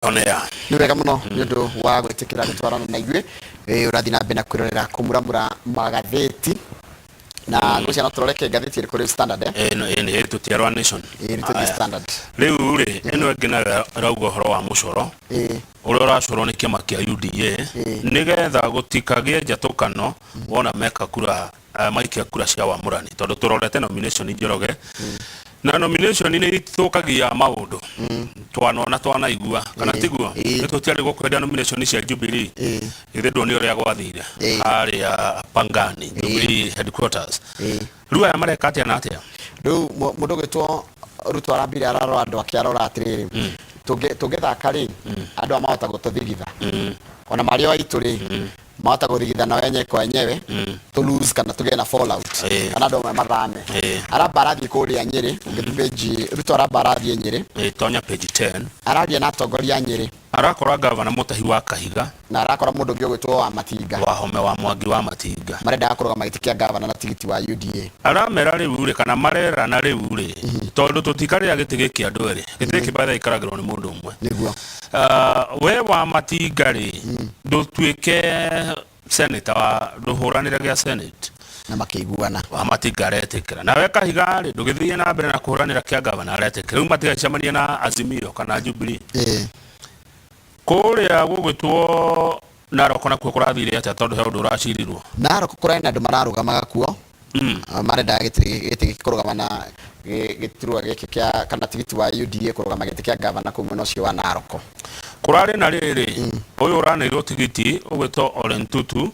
On air. Nĩ wega mũno nĩ ũndũ wa gwĩtĩkĩra gũtwarana na ithuĩ. Ũrathiĩ na mbere na kwĩrorera kũmuramura magathĩti na ngwĩciria no tũroreke ngathĩti ĩrĩkũ rĩu, Standard, eh? Ĩno ĩnĩ tũtiarwa Nation. Ĩĩ, nĩ tũthiĩ Standard. Rĩu rĩ, ĩno ĩngĩ nayo ĩrauga ũhoro wa mũcoro ũrĩa ũracorwo nĩ kĩama kĩa UDA nĩgetha gũtikagĩe njatũkano wona meka kura, maikia kura cia wamũrani, tondũ tũrorete nomination Njoroge, na nomination nĩ ithũkagia maũndũ, twanona twanaigua kana tiguo? Nĩ tũtiarĩ gũkwenda nomination cia Jubilee. Githĩ nduoni ũrĩa gwathire harĩa Pangani, Jubilee headquarters? Rĩu aya mareka atĩa na atĩa? Rĩu mũndũ ũgwĩtwo Ruto arambire ararora andũ ake, arora atĩrĩrĩ, tũngĩthaka rĩ, andũ aya mahota gũtũthigitha ona marĩ o aitũ rĩ, mahota gũthigitha nao enyewe kwa enyewe, tũ lose kana tũgĩe na fallout kana andũ amwe mathame. Aramba arathiĩ kũrĩa Nyĩrĩ, ũngĩthiĩ page, Ruto aramba arathiĩ Nyĩrĩ. Tonya page 10. Araria na atongoria a Nyĩrĩ. Arakora gavana Mũtahi wa Kahiga. Na arakora mũndũ ũngĩ ũgwĩtwo wa Matinga. Wahome wa Mwangi wa Matinga. Marendaga kũrũgama gĩtĩ kĩa gavana na tigiti wa UDA. Aramera rĩu rĩ, kana marerana rĩu rĩ, tondũ tũtikarĩra gĩtĩ gĩkĩ andũ erĩ, gĩtĩ gĩkĩ batha gĩikaragĩrwo nĩ mũndũ ũmwe. We wa Matinga rĩ, ndũtuĩke senator wa ndũhũranĩre gĩa senate. Na makĩiguana. Wa Matinga aretĩkĩra, nawe Kahiga rĩ, ndũgĩthiĩ na mbere na kũhũranĩra kĩa gavana, aretĩkĩra. Rĩu matigacemania na Azimio kana Jubilee. Kũrĩa gũgwĩtwo Narok nakuo kũrathire atĩa, tondũ he ũndũ ũracirirwo? Narok kũrarĩ na andũ mararũgamaga kuo. Marendaga gĩtĩ gĩkĩ kũrũgama na gĩturwa gĩkĩ kĩa kana tigiti wa UDA kũrũgama gĩtĩ kĩa gavana kũu mwena ũcio wa Narok. Kũrarĩ na rĩrĩ, ũyũ ũraneirwo tigiti ũgwĩtwo Ole Ntutu,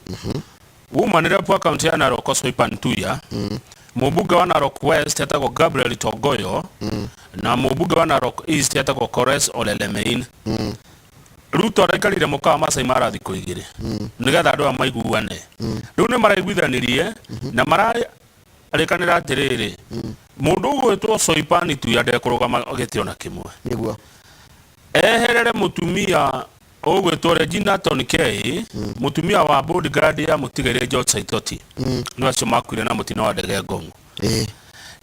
woman rep wa kaunti ya Narok Soipan Tuya, mũmbunge wa Narok West etagwo Gabriel Tongoyo, na mũmbunge wa Narok East etagwo Kores Ole Lemein. Ruto araikarire mũkawa Masai Mara thikũ 2 nĩgetha andũ aya maiguane. Rĩu nĩ maraiguithanirie na mararĩkanĩra atĩrĩrĩ, mũndũ ũgwĩtwo Soipan Tuya ndekũrũgama gĩtĩ ona kĩmwe. Eherere mũtumia ũgwĩtwo Regina Tonkei, mũtumia wa bodyguard ya mũtigairĩ George Saitoti, nĩ acio makuire na mũtino wa ndege Ngong'o.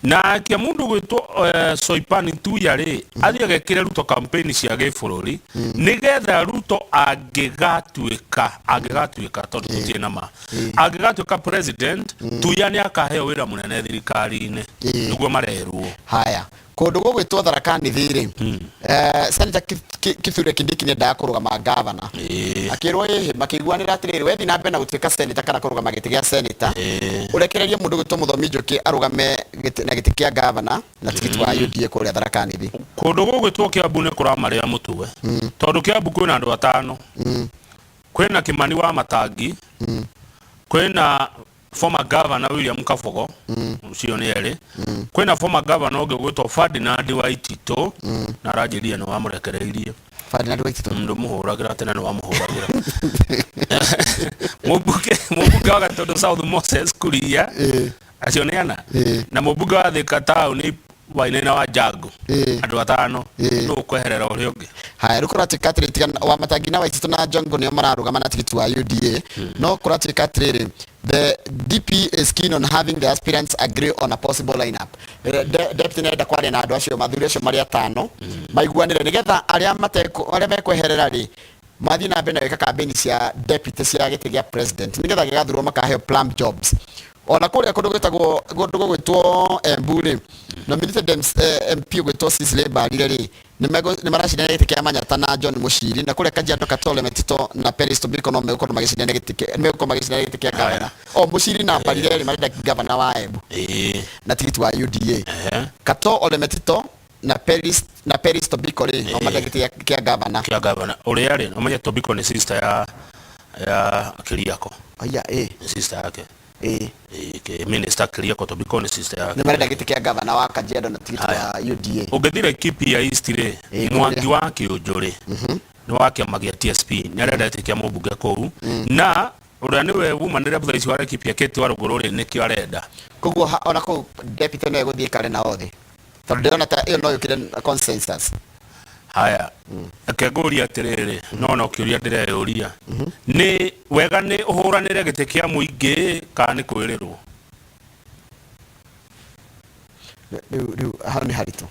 Nake mũndũ gwĩtwo Soipan Tuya rĩ, athiĩ agekĩre Ruto campaign cia gĩbũrũri, nĩgetha Ruto angĩgatuĩka, tondũ tũtirĩ na ma, angĩgatuĩka president, Tuya nĩ akaheo wĩra mũnene thirikari-inĩ. Nĩguo marerwo. Haya, kũndũ gũgwĩtwo Tharaka Nithi rĩ, Senator Kithure Kindiki nĩendaga kũrũgama gavana. Akĩrwo ĩhĩ, makĩiguanĩra atĩrĩrĩ, wethiĩ na mbere na gũtuĩka senator kana kũrũgama gĩtĩ gĩa senator, ũrekererie mũndũ ũgwĩtwo Mũthomi Njũkĩ arũgame na gĩtĩ kĩa gavana na tigiti wa UDA kũrĩa Tharaka Nithi. Kũndũ gũgwĩtwo Kiambu nĩ kũramarĩa mũtwe, tondũ Kiambu kwĩna andũ atano. Kwĩna Kimani wa Matangi, kwĩna former governor William Kabogo, ũcio nĩ erĩ, kwĩna former governor ũngĩ ũgwĩtwo Ferdinand Waititũ, na aranjĩrire nĩ wamũrekereirie. Ferdinand Waititũ. Ndũmũhũragĩra tene, nĩ wamũhũragĩra. Mũmbunge wa Gatũndũ South Moses Kuria, acio nĩ ana, na mũmbunge wa Thika Town Wainaina wa Jango. Andũ atano. Nũ ũkweherera ũrĩa ũngĩ? Haya, rĩu kũratuĩka atĩrĩ, tiga wa Matangi na Waititũ na Jongo nĩo mararũgama na tigiti wa UDA, no kũratuĩka atĩrĩrĩ, the DP is keen on having the aspirants agree on a possible lineup. Deputy nĩarenda kwaria na andũ acio mathuri acio marĩ atano, maiguanĩre nĩgetha arĩa arĩa mekweherera rĩ, mathiĩ na mbere na gwĩka campaign cia deputy cia gĩtĩ gĩa president, nĩgetha gĩgathurwo makaheo plum jobs. Ona kũrĩa kũndũ gwĩtagwo kũndũ gũgwĩtwo Embu rĩ, nominated MP ũgwĩtwo Cecily Mbarire rĩ, nĩ maracindana gĩtĩ kĩa Manyata na John Mũciri, na kũrĩa Kajiado Katole Metito na Peris Tobiko no megũkorwo magĩcindana gĩtĩ kĩa megũkorwo magĩcindana gĩtĩ kĩa gavana. O Mũciri na Mbarire rĩ, marenda gavana wa Embu na tigiti wa UDA. Kato Ole Metito na Peris Tobiko rĩ, no marenda gĩtĩ kĩa gavana. Kĩa gavana ũrĩa rĩ, ũmenye Tobiko nĩ sister ya Kiriako. Aya, ĩ. Nĩ sister yake. Minister Kiriako Tobiko nĩ sister yake. Nĩ marenda gĩtĩ kĩa gavana wa Kajiado na tigiti wa UDA. Ũngĩthiĩ Laikipia East rĩ, Mwangi wa Kĩũnjũ rĩ, nĩ wa kĩama gĩa TSP, nĩ arenda gĩtĩ kĩa mũmbunge kũu, na ũrĩa nĩwe woman rep thaa ici wa Laikipia Kate Warũngũrũ rĩ, nĩkĩo arenda. Koguo ona kũu deputy no egũthiĩ ikare na othe, tondũ ndĩrona ta ĩyo no yũkĩre consensus. Haya, reke ngũrie atĩrĩrĩ, no no kĩũria ndĩreyũria, nĩ wega nĩ ũhũranĩre gĩtĩ kĩa mũingĩ kana nĩ kwĩrĩrwo? Rĩu hau nĩ haritũ.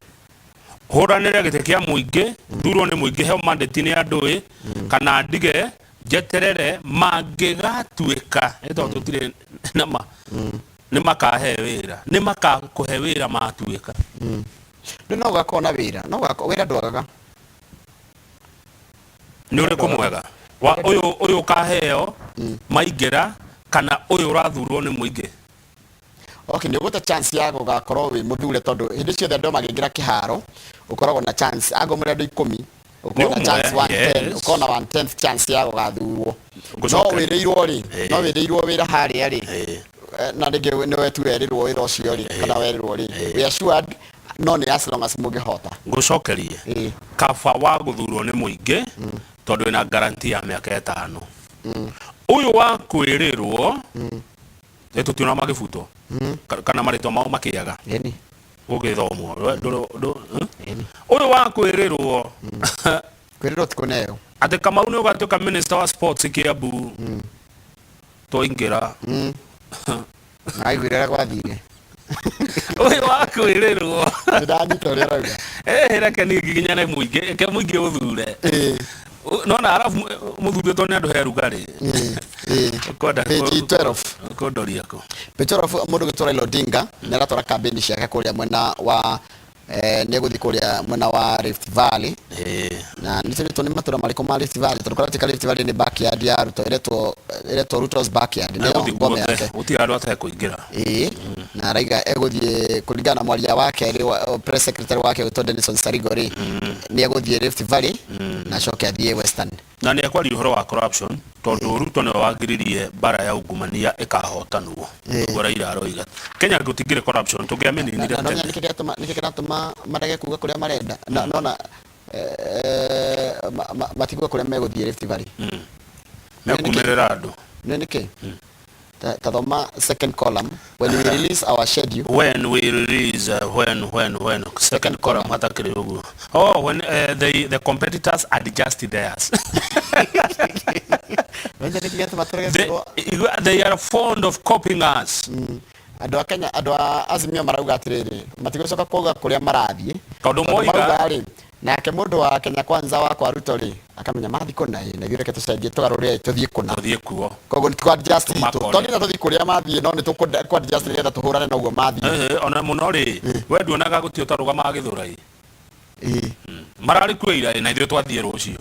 Hũranĩre gĩtĩ kĩa mũingĩ, thurwo nĩ mũingĩ, heo mandate nĩ andũ ĩ, kana ndige njeterere mangĩgatuĩka, nĩ tondũ tũtirĩ nama, nĩ makahe wĩra, nĩ makakũhe wĩra matuĩka. Rĩu no ũgakorwo na wĩra, no ũgakorwo wĩra ndwagaga. Nĩ ũrĩkũ mwega wa ũyũ, ũyũ ũkaheo maingĩra kana ũyũ ũrathurwo nĩ mũingĩ? Okay, nĩ ũgũte chance ya gũgakorwo wĩ mũthure, tondũ hĩndĩ ciothe andũ makĩingĩra kĩharo ũkoragwo na chance, angorwo mũrĩ andũ 10, ũkoragwo na Nĩ ũmwe, chance one ten, ũkoragwo na one tenth chance ya gũgathurwo. No Ngũcokeria. wĩrĩirwo rĩ, no wĩrĩirwo wĩra harĩa rĩ, na rĩngĩ nĩ we tu werĩrwo wĩra ũcio rĩ, kana werĩrwo rĩ, we assured, no nĩ as long as mũngĩhota. Ngũcokerie. Kaba wa gũthurwo nĩ mũingĩ, tondũ wĩna guarantee ya mĩaka 5. Ũyũ wa kwĩrĩrwo, nĩ tũtiona magĩbutwo kana marĩtwa mao makĩaga gũgĩthomwo. Ũyũ wa kwĩrĩrwo, Kwĩrĩrwo ti kũneo. Atĩ Kamau nĩ ũgatuĩka minister wa sports Kiambu twaingĩra. Aiguire ũrĩa gwathire. Ũyũ wa kwĩrĩrwo. Nĩndanyita ũrĩa ũrauga. Reke niĩ ngiginyane mũingĩ, reke mũingĩ ũthure. Nona arabu mũthurĩtwo nĩ andũ he rugarĩ. Ũkwenda Page 12. Ũkũndoria kũ? Page 12, mũndũ ũgĩtwo Raila Odinga nĩ aratwara kambĩini ciake kũrĩa mwena wa nĩ egũthiĩ kũrĩa mwena wa Rift Valley. Na nĩ tũrĩtwo nĩ matũra marĩkũ ma Rift Valley, tondũ kũratuĩka Rift Valley nĩ backyard ya Ruto, ĩretwo Ruto's backyard, nĩyo Egũthiĩ ngome guothe, yake. Gũtirĩ handũ atekũingĩra. Ĩĩ, na araiga egũthiĩ kũringana na mwaria wake rĩ, press secretary wake ũgĩtwo Denison Sarigo rĩ, nĩ egũthiĩ Rift Valley na acoke athiĩ Western. Na nĩ ekwaria ũhoro wa corruption, tondũ Ruto nĩwe wagiririe mbara ya ungumania ĩkahotanwo. Ũguo Raila aroiga Kenya gũtingĩrĩ corruption tũngĩamĩninire Na tene. Nĩkĩ kĩratũma marege kuga kũrĩa marenda? Na nona matikuga kũrĩa megũthiĩ Rift Valley. Mekumĩrĩra andũ. Nĩ nĩkĩ? Ta thoma second column, when we release our schedule. When we release, when second column hatakĩrĩ ũguo. Oh, when the competitors adjust theirs. Wenja nĩkĩ gĩatũma tũrege kuga? They are fond of copying us. Andũ a Kenya, andũ a Azimio marauga atĩrĩrĩ, matigũcoka kuuga kũrĩa marathiĩ. Tondũ Tondũ moiga marauga rĩ, nake mũndũ wa Kenya Kwanza wa kwa Ruto rĩ, akamenya mathiĩ kũna ĩ, na ithuĩ reke tũcenjie, tũgarũre tũthiĩ kũna. Tũthiĩ kuo. Koguo nĩ tũ adjust itũ. Tũmakore. To nginya tũthiĩ kũrĩa mathiĩ, no nĩ tũkũ kũ adjust nĩgetha tũhũrane na ũguo mathiĩ. Ona mũno rĩ, we nduonaga gũtirĩ ũtarũgamaga Gĩthũrai? Mararĩ kuo ira ĩ, na ithuĩ twathiĩ rũciũ.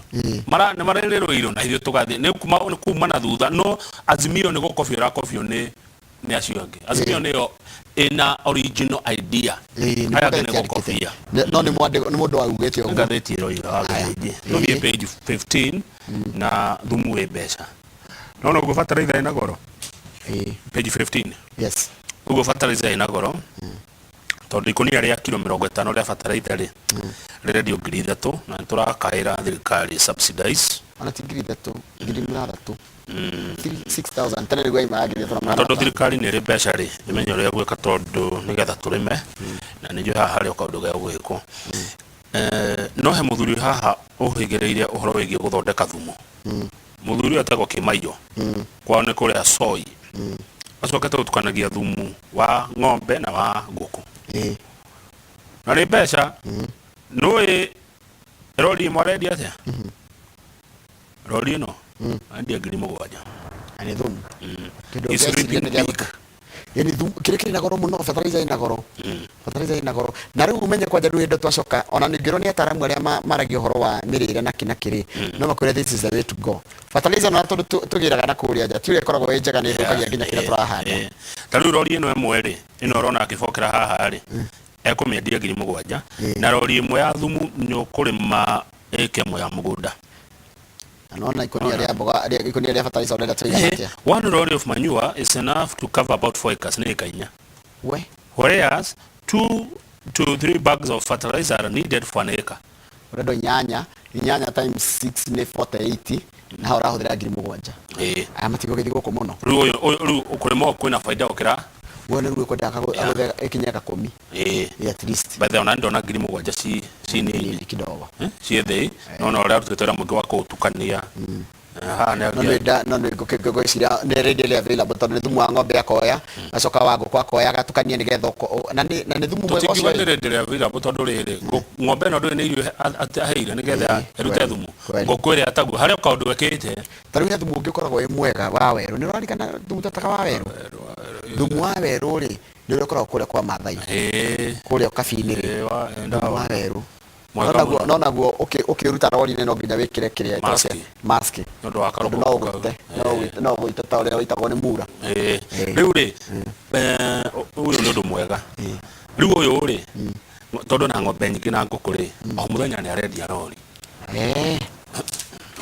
Mara nĩ marĩ Rũirũ na ithuĩ tũgathiĩ. Nĩ kuma, nĩ kuma na thutha, no Azimio nĩ gũkobio ĩrakobio nĩ acio angĩ. Azimio nĩyo ĩna original idea. Ĩĩ, nĩ Aya angĩ nĩ ngathĩti yandĩkĩte. gũkobia. No nĩ mũndũ waugĩte ũguo. Ngathĩti ĩroiga wa Aya. ngathĩti. Tũthiĩ page 15 na thumu wĩ mbeca. No no fertilizer ĩna goro. Page 15. Yes. Ũguo fertilizer ĩna goro. Tondũ ikũnia rĩa kilo 50 rĩa fertilizer rĩ, rĩrendio 3,000, na nĩtũrakaĩra thirikari subsidize. Ona ti 3,000, 6,000. 6,000. Tene nĩguo yaumaga ngiri ithatũ na Na magana tondũ matano. Thirikari nĩ ĩrĩ mbeca rĩ, ĩmenye ũrĩa ĩgwĩka, tondũ nĩgetha tũrĩme, na nĩ njũĩ haha harĩ o kaũndũ ge gũgĩkwo. No he mũthuri haha ũhĩgĩrĩire ũhoro wĩgiĩ gũthondeka thumu. Mũthuri ũyũ etagwo Kĩmaiyo. Kwao nĩ kũrĩa Soi. Acokete gũtukanagia thumu wa ng'ombe na wa ngũkũ. Na nĩ mbeca. Nũĩ rori ĩmwe arendia atĩa? Rori ĩno arendia 7,000. Na nĩ thumu. Kĩndũ It's ngeciria ripping nĩ gĩa big. gũtũ. Yaani thumu kĩrĩa kĩrĩ na goro mũno, fertilizer ĩna goro. Fertilizer ĩna goro. Na rĩu ũmenye kwanja rĩu hĩndĩ twacoka, ona ningĩrwo nĩ ataaramu arĩa maragia ũhoro wa mĩrĩre na kĩ na kĩrĩ, no makwĩre this is the way to go. Fertilizer no tondũ tũgĩraga na kũrĩa nja, ti ũrĩa ĩkoragwo ĩ njega, nĩ ĩthũkagia nginya kĩrĩa tũrahanda. Ta rĩu rori ĩno ĩmwe rĩ, ĩno ũrona akĩbokera haha rĩ, ekũmĩendia 7,000. Na rori ĩmwe ya thumu nĩ ũkũrĩma ĩka ĩmwe ya mũgũnda. Na nona ikũnia rĩa mboga, ikũnia rĩa fertilizer ũrenda tũigana atĩa? One lorry of manure is enough to cover about 4 acres, nĩ ĩka 4. We. Whereas 2 to 3 bags of fertilizer are needed for an acre. Ũrendwo inyanya, inyanya times 6 nĩ 48, na hau ũrahũthĩra 7,000. Aya matigũgĩthiĩ gũkũ mũno. Rĩu ũyũ, ũyũ, rĩu ũkũrĩma ũũ kwĩna baida gũkĩra. Wone rĩu ũkwenda agũthe ĩkinye gakũmi. Ĩĩ, at least. By the way, ona ndona 7,000 ci nini. Nini kidogo. Ciĩ thĩ, no na ũrĩa arutĩte wĩra mũingĩ wa kũũtukania. Aha, nĩ No nĩ nda no nĩ ngwĩciria nĩ readily available tondũ nĩ thumu wa ng'ombe akoya, acoka wa ngũkũ akoya agatukania nĩgetha na nĩ thumu mwega Tũtingiuga ũcio. nĩ readily available tondũ rĩrĩ, ng'ombe ĩno ndũĩ nĩ irio aheire nĩgetha ĩrute thumu. Kweli. Ngũkũ ĩrĩa taguo harĩ o kaũndũ ĩkĩte. Ta rĩu he thumu ũngĩ ũkoragwo wĩ mwega wa werũ. Nĩ ũrarikana thumu twetaga wa werũ? Thumu wa werũ rĩ, nĩ ũrĩa ũkoragwo kũrĩa kwa Maathai, kũrĩa kabi-inĩ rĩ, thumu wa werũ. Mwega No naguo mũno. No naguo ũkĩũruta rori-inĩ no nginya wĩkĩre kĩrĩa Mask. Mask. Nĩ ũndũ wa Tondũ karũkũngũ no kau. ũgũite no ũgũite ta ũrĩa ũitagwo nĩ mura. Rĩu rĩ, ũyũ nĩ ũndũ mwega. Rĩu ũyũ rĩ, tondũ na ng'ombe nyingĩ na ngũkũ rĩ, o mũthenya nĩ arendia rori.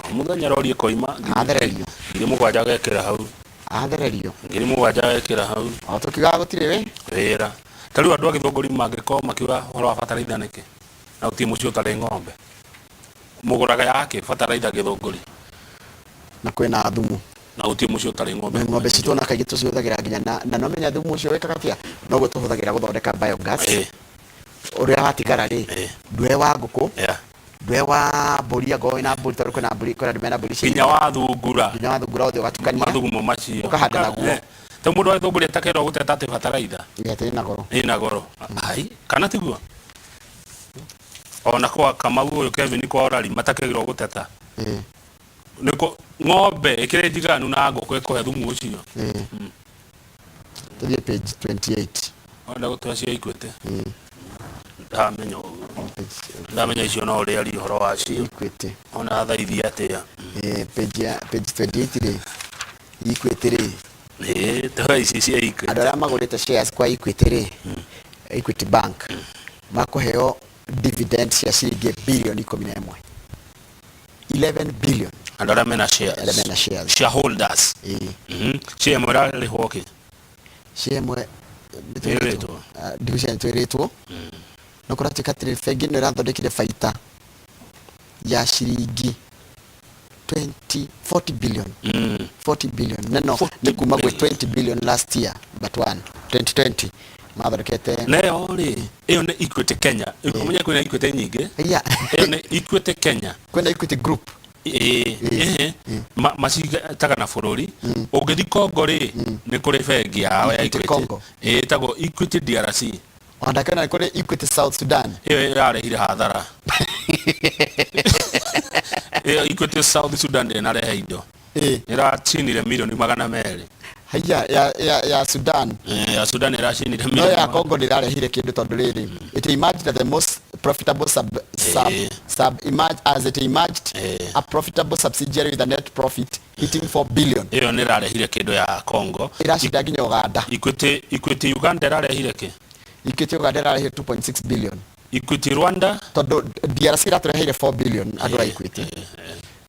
O mũthenya rori ĩkoima Athererio. 7,000 agekĩra hau. Athererio. 7,000 agekĩra hau. O tũkiugaga gũtirĩ wĩ Wĩra. Ta rĩu andũ a Gĩthũngũri mangĩkorwo makiuga ũhoro wa bataraitha nĩkĩ? Na gũtirĩ mũciĩ ũtarĩ ng'ombe. Mũgũraga yakĩ bataraitha Gĩthũngũri? Na kwĩna thumu. Na gũtirĩ mũciĩ ũtarĩ ng'ombe. Ng'ombe citũ ona kaingĩ tũcihũthagĩra nginya na no menya thumu ũcio wĩkaga atĩa? Noguo tũhũthagĩra gũthondeka biogas. Ũrĩa watigara rĩ, ndwe wa ngũkũ, ndwe wa mbũri, angorwo wĩna mbũri, tondũ kwĩna mbũri, kwĩna andũ mena mbũri cia Nginya wa thungura. Nginya wa thungura othe ũgatukania. Mathugumo macio. Ũkahanda naguo. Ta mũndũ wa Gĩthũngũri atakerwo gũteta atĩ bataraitha Ĩ, atĩ ĩna goro. Ĩna goro. Ai, kana tiguo? Ona kwa Kamau ũyũ Kevin kwa Orari matakĩrwo gũteta. Nĩko ng'ombe ĩkĩrĩ njiganu na ngũkũ ĩkũhe thumu ũcio. Tũthiĩ page 28. Wenda gũtũhe cia Equity. Ndamenya ũguo. Ndamenya icio no ũrĩarie ũhoro wacio. Equity. Ona thaithi atĩa. Page ya page 28 rĩ, Equity rĩ. Tũhe ici cia Equity. Andũ arĩa magũrĩte shares kwa Equity rĩ, Equity Bank, makũheo dividend cia ciringi bilioni 11. 11 billion. Andũ arĩa mena shares. Arĩa mena shares. Shareholders. Share ĩmwe ĩrarĩhwo kĩ? Share ĩmwe Nĩĩrĩtwo. Ndigwĩciria nĩtwĩrĩtwo. No kũratuĩka atĩrĩrĩ, bengi ĩno ĩrathondekire baita ya ciringi 20 40 billion. 40 billion. Na no nĩ kuma gwĩ 20 billion last year but one 2020 mathondekete. Nayo rĩ, ĩyo nĩ Equity Kenya. Ũmenye kwĩna Equity nyingĩ. Ĩyo nĩ Equity Kenya. Kwĩna Equity Group. Ĩĩ, macitaga na bũrũri. Ũngĩthiĩ Congo rĩ, nĩ kũrĩ bengi yao ya Equity Equity. Congo. Ĩĩ, ĩtagwo Equity DRC. Ona ndakĩona nĩ kũrĩ Equity South Sudan. Ĩyo ĩrarehire hathara. Ĩyo Equity South Sudan ndĩnarehe indo. Ĩracinire milioni 200. Haiya, ya Sudan. Ya Sudan ĩracinire No milioni ya Congo ndĩrarehire kĩndũ tondũ rĩrĩ, it emerged as the most profitable sub, sub, sub emerged as it emerged a profitable subsidiary with a net profit hitting 4 billion. Ĩyo nĩ ĩrarehire kĩndũ ya Congo. Ĩracinda nginya Uganda. Equity Uganda ĩrarehire kĩ? Equity Uganda ĩrarehire 2.6 billion. Equity Rwanda? Tondũ DRC ĩratũreheire 4 billion andũ a Equity.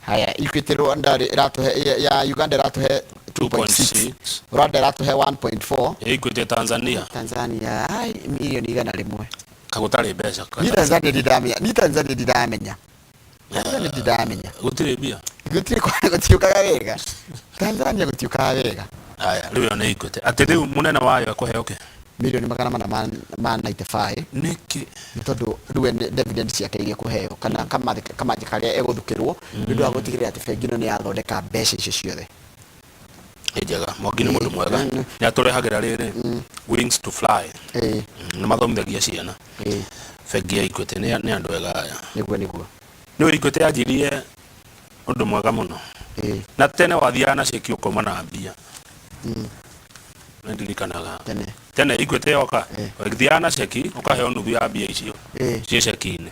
Haya, Equity Rwanda rĩ, ĩratũhe ya Uganda ĩratũhe 2.6. Rwanda ĩratũhe 1.4. Equity Tanzania. Tanzania ai milioni 100. Kagũtarĩ mbeca. Ni Tanzania ndidamenya. Ni Tanzania ndidamenya. Tanzania ndidamenya. Gũtirĩ mbia. Gũtirĩ kwa gũtiũkaga wega. Tanzania gũtiũkaga wega. Haya, rĩu ĩyo nĩ Equity. Atĩ rĩu mũnene wayo ekũheo kĩ? Milioni 495. Nĩkĩ? Nĩ tondũ rĩu we nĩ dividend ciake iria ekũheo kana kamanjĩ karĩa egũthukĩrwo nĩ ũndũ wa gũtigĩrĩra atĩ bengi ĩno nĩ yathondeka mbeca icio ciothe. Nĩ njega. Mwangi nĩ mũndũ mwega. Nĩ atũrehagĩra rĩrĩ Wings to Fly. Nĩ mathomithagia ciana. Bengi ya Equity nĩ andũ ega aya. Nĩguo, nĩguo. Nĩ Equity yanjirie ũndũ mwega mũno. Na tene wathiaga na ceki ũkauma na mbia. Nĩ ndirikanaga. Tene. Tene Equity yoka, wathiaga na ceki ũkaheo nuthu ya mbia icio ciĩ ceki-inĩ.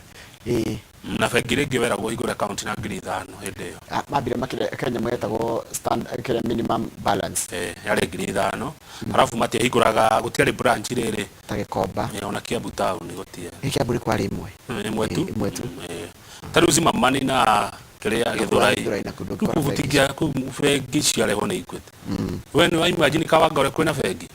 Na bengi rĩngĩ weragwo ũhingũre account na 5,000 hĩndĩ ĩyo. Mambire makĩre Kenya mwetagwo stand kĩrĩa minimum balance. Yarĩ 5,000. Arabu matiahingũraga, gũtiarĩ branch rĩrĩ. Ta Gĩkomba. Ona Kiambu town gũtiarĩ. Kiambu nĩ kwarĩ ĩmwe. Ĩmwe tu. Ĩmwe tu. Ta rĩu Zimmerman na kĩrĩa Gĩthũrai. Gĩthũrai na kũndũ Rĩu kwa kũu bengi. gũtingĩa, kũu bengi ciarehwo nĩ Equity. We nĩ wa imagine Kawangware kwĩna bengi?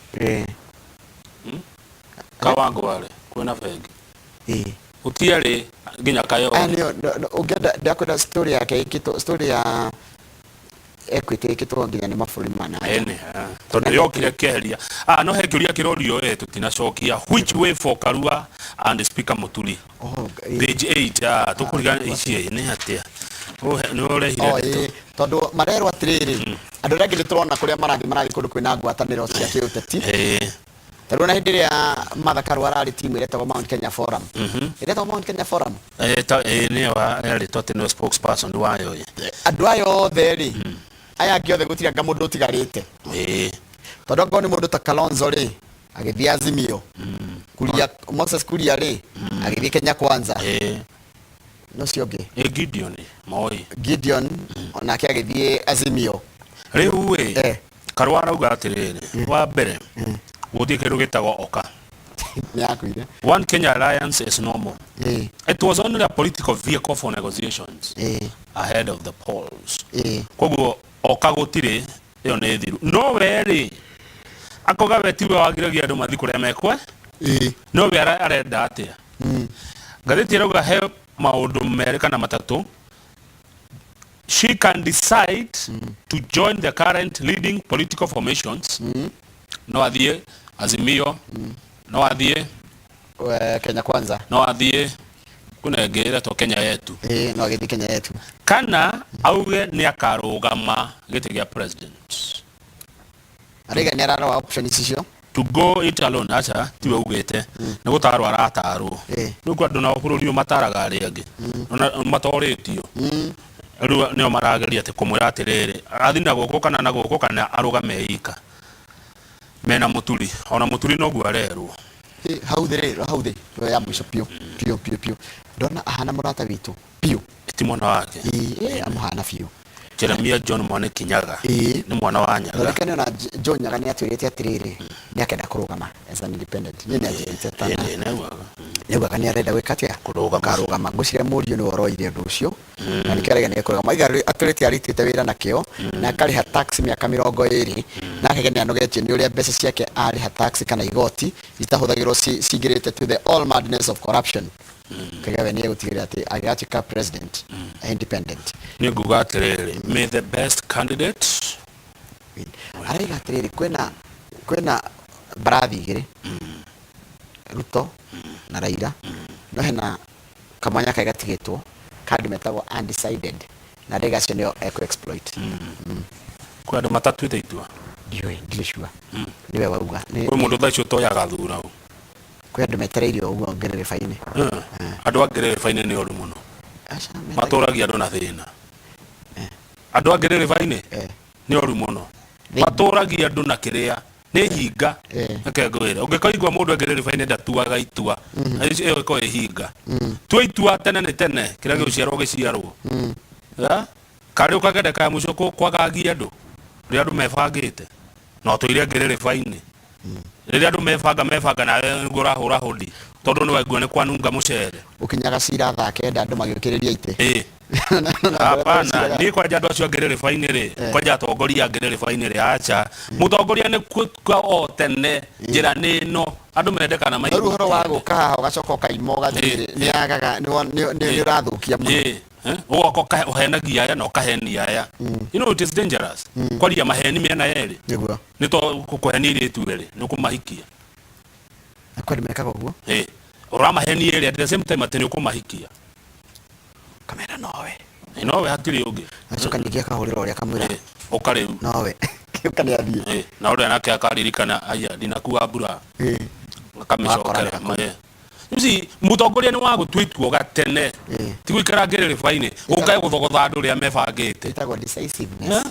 Kawangware kwĩna bengi? Gũtiarĩ nginya Kayole. Aya nĩyo, no, no, ũngĩenda, ndakwenda story yake ĩkĩtwo, story ya Equity ĩkĩtwo nginya nĩ mabũrũri ma na nja. Ene, tondũ yokire kĩeheria. No he kĩũria kĩrorio tũtinacokia. Which way for Karua and Speaker Muturi? Oh, Page 8, tũkũriga ici nĩ atĩa? Nĩ ũrehire Oh, ndeto. Tondũ marerwo atĩrĩrĩ, andũ arĩa angĩ nĩ tũrona kũrĩa marathiĩ, marathiĩ kũndũ kwĩna ngwatanĩro cia kĩũteti. Tarĩu na hĩndĩ ĩrĩa Martha Karua ararĩ timu ĩrĩa ĩtagwo Mount Kenya Forum, ĩrĩa ĩtagwo Mount Kenya Forum. Nĩyo yarĩtwo atĩ nĩwe spokesperson wayo ĩ. Andũ aya othe rĩ, aya angĩ othe gũtirĩ anga mũndũ ũtigarĩte. Tondũ angorwo nĩ mũndũ ta Kalonzo rĩ, agĩthiĩ Azimio. Kuria, Moses Kuria rĩ, agĩthiĩ Kenya Kwanza. No ũcio ũngĩ? Ĩ Gideon Moi. Gideon onake agĩthiĩ Azimio. Rĩu ĩ, Karua arauga atĩrĩrĩ, wa mbere gũtirĩ kĩndũ gĩtagwo oka. Nĩ yakuire. One Kenya Alliance is no more. It was only a political vehicle for negotiations ahead of the polls. Koguo oka gũtirĩ, ĩyo nĩ thiru. No we rĩ, akoga we tiwe wagiragia andũ mathiĩ kũrĩa mekwe, no we arenda atĩa? Ngathĩti ĩrauga he maũndũ merĩ kana matatũ. She can decide to join the current leading political formations. No athiĩ Azimio, no athiĩ Kenya Kwanza, no athiĩ kuna ĩngĩ ĩretwo Kenya Yetu. Ĩĩ, no agĩthiĩ Kenya Yetu. Kana auge nĩ akarũgama gĩtĩ gĩa president. Araiga nĩ ararora options icio. To go it alone, aca tiwe ugĩte, nĩ gũtarwo aratarwo. Rĩu kwa andũ nao bũrũri ũyũ mataraga arĩa angĩ. Ona matorĩtio. Rĩu nĩo marageria atĩ kũmwĩra atĩrĩrĩ, athiĩ na gũkũ kana na gũkũ kana arũgame ika. Mena Mũturi, ona Mũturi noguo arerwo. Ĩ, hau thĩ rĩ, hau thĩ ĩyo ya mũico piũ piũ piũ piũ, ndona ahana mũrata witũ piũ. Ti mwana wake? Ĩ, ĩ, amũhana biũ. Jeremia John Mwaniki Nyaga. Nĩ mwana wa Nyaga. Rorikane ona John Nyaga nĩ atwĩrĩte atĩrĩrĩ, nĩ akenda kũrũgama as an independent. Niĩ nĩ anjĩrĩte tana. Ĩ, nĩaugaga. Nĩaugaga nĩ arenda gwĩka atĩa? Kũrũgama. Karũgama. Ngwĩciria mũriũ nĩwe ũroire ũndũ ũcio. Na nĩkĩo arauga nĩ ekũrũgama. Aiga atũrĩte arutĩte wĩra na kĩo na akarĩha tax mĩaka 20, na akauga nĩ anogetio nĩ ũrĩa mbeca ciake arĩha tax kana igoti itahũthagĩrwo, cingĩrĩte to the all madness of corruption. Akauga we nĩ egũtigĩrĩra atĩ agĩgatuĩka president independent. Niĩ nguga atĩrĩrĩ, may the best candidate win. Araiga atĩrĩrĩ, kwĩna mbarathi igĩrĩ, Ruto na Raila, no hena kamwanya karĩa gatigĩtwo ka andũ metagwo undecided, na araiga acio nĩo ekũ exploit. Kwĩ andũ matatuĩte itua. Ndiũĩ, ndirĩ sure, nĩwe wauga. Kwĩ mũndũ thaa icio ũtoyaga thura ũ. Kwĩ andũ metereire ũguo ngerereba-inĩ. Andũ a ngerereba-inĩ nĩ oru mũno. Aca, matũragia andũ na thĩna. Andũ a ngerereba-inĩ nĩ oru mũno. Matũragia andũ na kĩrĩa nĩ hinga. Reke ngwĩre, ũngĩkaigua mũndũ ngerereba-inĩ ndatuaga itua, ĩyo ĩkoragwo ĩ hinga. Tua itua tene nĩ tene, kĩrĩa gĩgũciarwo gĩciarwo. Karĩ ũkagenda ka mũico kwagagia andũ rĩrĩa andũ mebangĩte, na ũtũire ngerereba-inĩ. Rĩrĩa andũ mebanga nawe nĩguo ũrahũra hũndi, tondũ nĩ waigua nĩ kwanunga mũcere. Ũkinyaga cira thaa 9 andũ magĩũkĩrĩria itĩ. Hapana, niĩ kwanja andũ acio a ngerereba-inĩ rĩ, kwanja atongoria a ngerereba-inĩ rĩ, aca. Mũtongoria nĩ kwa o tene, njĩra nĩ ĩno, andũ mendekana No rĩu ũhoro wa gũka haha ũgacoka ũkaima ũgathiĩ, nĩ yagaga, nĩ ũrathũkia mũno. Ũgoka ũhenagia aya na ũkahenia aya. You know it is dangerous. Kwaria maheni mĩena yerĩ. Nĩguo. Nĩ to kũhenia airĩtu erĩ, nĩ ũkũmahikia. Na kwĩ andũ mekaga ũguo? Ũramahenia erĩ at the same time atĩ nĩ ũkũmahikia. Kamera nowe. Nowe hatirĩ ũngĩ. Acoka ningĩ akahũrĩra ũrĩa akamwĩra. Ũka rĩu. Nowe. Ũka nĩ athiĩ. Na ũrĩa nake akaririkana, aya, ndinakua mbura. Akamĩcokera. Wakora nĩ You see, mũtongoria nĩ wa gũtua itua gatene. Ti gũikara ngerereba-inĩ, ũkae gũthogotha andũ rĩrĩa mebangĩte. Ĩtagwo decisiveness.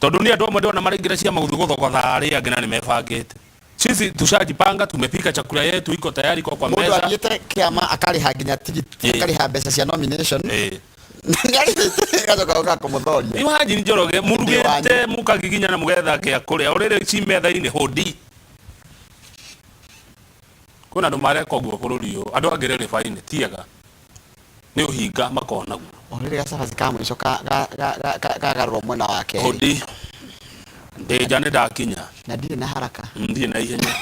Tondũ nĩ andũ amwe ndĩrona maraingĩra ciama gũthiĩ gũthogotha arĩa angĩ na nĩ mebangĩte. Sisi tushajipanga, tumepika chakula yetu iko tayari kwa Mũndũ meza. athiĩte kĩama akarĩha nginya tigiti, akarĩha mbeca cia nomination. Nĩarĩhĩte, agacoka gũka kũmũthoria. Imagine Njoroge, mũrugĩte, wanyu. mũkagiginyana mũgetha gĩa kũrĩa, ũrĩrĩ ci metha-inĩ hũndi. Kwĩna andũ mareka ũguo bũrũri ũyũ, andũ a ngerereba-inĩ ti ega. Nĩ ũhinga makonaguo. O rĩrĩ gacabaci ka mũico kagarũrwo mwena wa kerĩ. Hũndi. Ndĩ nja nĩ ndakinya. Na ndirĩ na haraka. Ndirĩ na ihenya.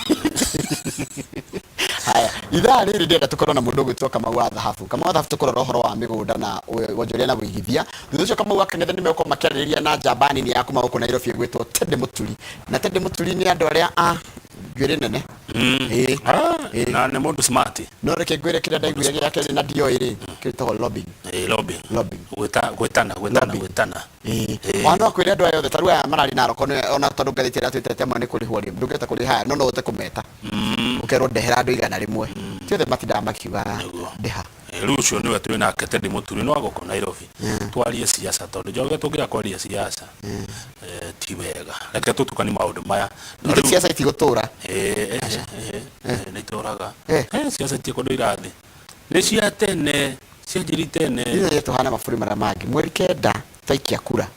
Haya, ithaa rĩrĩ ndĩrenda tũkorwo na mũndũ ũgwĩtwo Kamau wa Thahabu. Kamau wa Thahabu tũkũrora ũhoro wa mĩgũnda na wonjoria na wĩigithia. Thutha ũcio Kamau wa Kang'ethe nĩ megũkorwo makĩarĩrĩria na njamba nini ya kuma gũkũ Nairobi ĩgwĩtwo Teddy Mũturi. Na Teddy Mũturi nĩ andũ arĩa a Njuĩrĩ nene. Ĩĩ. Ah, Ĩĩ. na nĩ mũndũ smart. No reke ngwĩre kĩrĩa ndaiguire gĩa kerĩ na ndioĩ rĩ, kĩtagwo lobbying. Eh, lobbying. Lobbying. Gwĩta gwĩtana gwĩtana Lobbying. gwĩtana. Ĩĩ. Ĩĩ. Ona no kwĩre andũ aya othe ta rĩu aya mararĩ Narok ona tondũ ngathĩti ĩrĩa twĩtete amwe nĩ kũrĩhwo rĩ, ndũngĩhota kũrĩha no no ũhote kũmeta. Ũkerwo ndehera andũ 100. Ti othe matindaga makiuga Nĩguo. ndĩha. Eh, rĩu ũcio nĩwe twĩ nake Teddy Mũturi no agũkũ Nairobi twarie siasa tondũ njoge tũngĩaga kwaria siasa eh, ti wega reke tũtukani maũndũ maya. Na Ningĩ rĩu- siasa itigũtũra. Eh, eh, eh, eh, nĩ itũraga. Eh. Eh, siasa itirĩ kũndũ irathiĩ, nĩ cia tene cianjĩri tene. Ithuĩ tũhana mabũrũri marĩa mangĩ, mweri 9 twaikia kura,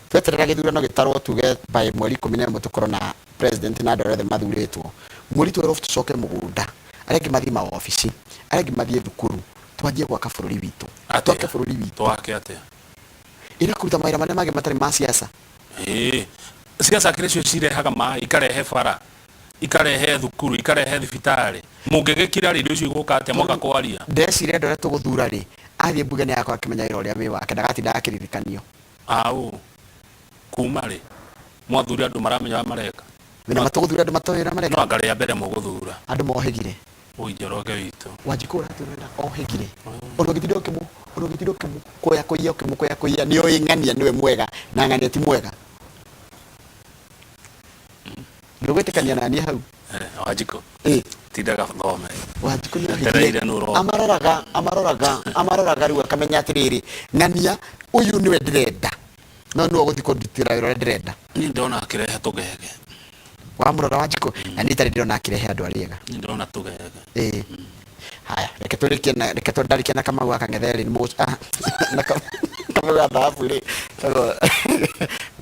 tweterera gĩthurano gĩtarwo, tuge by mweri 11 tũkorwo na president na andũ arĩa othe mathurĩtwo. Mweri 12 tũcoke mũgũnda, arĩa angĩ mathiĩ mawabici, arĩa angĩ mathiĩ thukuru, twanjie gwaka bũrũri witũ. Atĩa? Twake bũrũri witũ. Twake atĩa? Ĩra kũruta mawĩra marĩa mangĩ matarĩ ma siasa. Ĩĩ, siasa kĩrĩ cio cirehaga maĩ, ikarehe bara, ikarehe thukuru, ikarehe thibitarĩ. Mũngĩgĩkira rĩ, indo icio igũka atĩa moka kwaria? Ndeciria andũ arĩa tũgũthura rĩ, athiĩ mbunge nĩ agakorwo akĩmenya wĩra ũrĩa wĩ wake, ndagatinda akĩririkanio. Aũ kuma rĩ mwathuri andũ maramenya ũrĩa mareka? Wĩna matũgũthura andũ matoĩ ũrĩa mareka. No anga rĩa mbere mũgũthura. Andũ mohĩgire. Ũi Njoroge witũ. Wanjikũ ũratwĩra ohĩgire, ona ũngĩtinda ũkĩmũ ona ũngĩtinda ũkĩmũkũya kũiya ũkĩmũkũya kũiya, nĩ oĩ ng'ania nĩwe mwega na ng'ania ti mwega. Ndũgwĩtĩkania naniĩ hau? Eh, Wanjikũ Ĩ. tindaga thome. Wanjikũ nĩ Etereire ohĩgire. nũ ũroka. Amaroraga, amaroraga, amaroraga, rĩu akamenya atĩrĩrĩ, ng'ania ũyũ nĩwe ndĩrenda, no nĩwe ũgũthiĩ kũndutĩra wĩra ũrĩa ndĩrenda. Niĩ ndĩrona akĩrehe tũgege. Wamũrora Wanjikũ na niĩ itarĩ ndĩrona akĩrehe andũ arĩa ega. Niĩ ndĩrona tũgege. Ĩĩ, haya, reke tũrĩkie na reke tũndarĩkie na Kamau wa Kang'ethe rĩ, nĩ ah, na Kamau wa thahabu rĩ, tagwo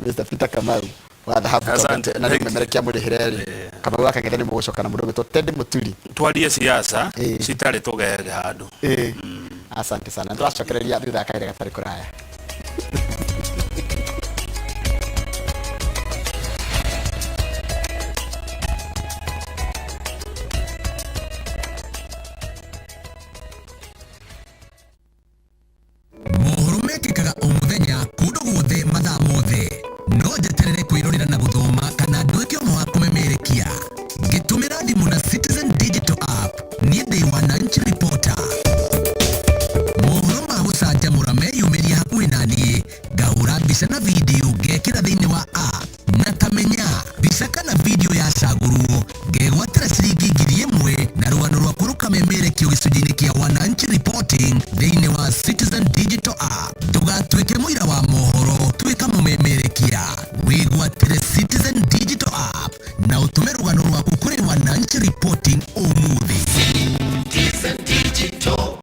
Mr Peter Kamau wa thahabu. Asante. Tondũ na rĩu memerekia mũrĩhĩre rĩ, Kamau wa Kang'ethe nĩ mũgũcoka na mũndũ ũgwĩtwo Teddy Mũturi. Twarie siasa Ĩĩ. citarĩ tũgege handũ. Ĩĩ, asante sana, tũracokereria thutha wa kahinda gatarĩ kũraya. Mohoro mekĩkaga o mũthenya kũndũ guothe mathaa mothe, no njeterere kwĩrorera na gũthoma kana nduĩke ũmwe wa kũmemerekia ngĩtũmĩra thimũ na Citizen Digital App. Niĩ ndĩ Wananchi Reporter. Mohoro ma gũcanjamũra meyumĩria hakuhĩ na niĩ, ngahũra mbica na video ngekĩra thĩinĩ wa app, na tamenya mbica kana video yacagũrwo ngegwatĩra ciringi 1,000 na rũgano rwakwa rũkamemerekio gĩcunjĩ-inĩ kĩa Wananchi Reporting thĩinĩ wa Citizen Digital App. Ndũgatuĩke mũira wa mohoro, tuĩka mũmemerekia, wĩgwatĩre.